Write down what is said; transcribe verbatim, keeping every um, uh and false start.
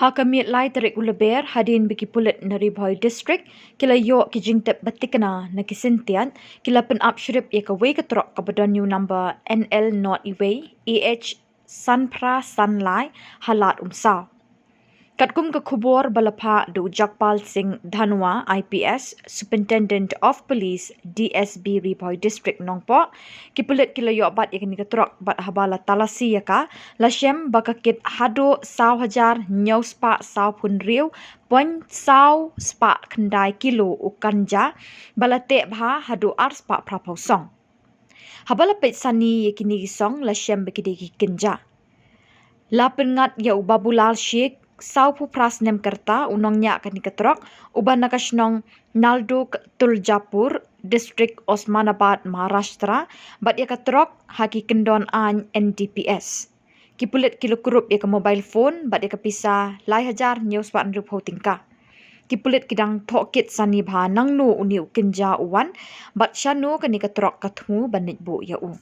Ha ka miet lai tarik u Lber, hadien ba ki pulit na Ri Bhoi District ki la ïoh ki jingtip ba thikna na ki syntiat, ki la pynap shrip ïa kawei ka trok kaba don ïa u number N L nod iwei A H san phra san lai ha Lad Umsaw. Katkum ka khubor ba la phah da u Jagpal Singh Dhanwa, I P S, Superintendent of Police, D S B, Ri Bhoi District Nongpoh, ki pulit ki la ïoh bat ïa kane ka trok bad haba la talasi ïa ka, la shem ba ka kit haduh saw hajar hynñiew spah sawphew hynriew point saw spah khyndai kilo u ganja, ba la teh bha haduh ar spah phraphew song. Haba la peit sani ïa kine ki song, la shem ba ki dei ki ganja. La pynngat ïa u Babulal Sheikh, sawphew phra snem ka rta, u nongñiah kane ka trok, uba na ka shnong Naldurg Tuljapur, District Osmanabad, Maharashtra, bad ïa ka trok ha ki kyndon aiñ N D P S. Ki pulit ki la kurup ïa ka mobile phone bad ïa ka pisa lai hajar hynñiew spah hynriewphew tyngka. Ki pulit ki dang thoh kit sani bha nangno une u ganja u wan, bad shano kane ka trok ka thmu ban leit buh ïa u.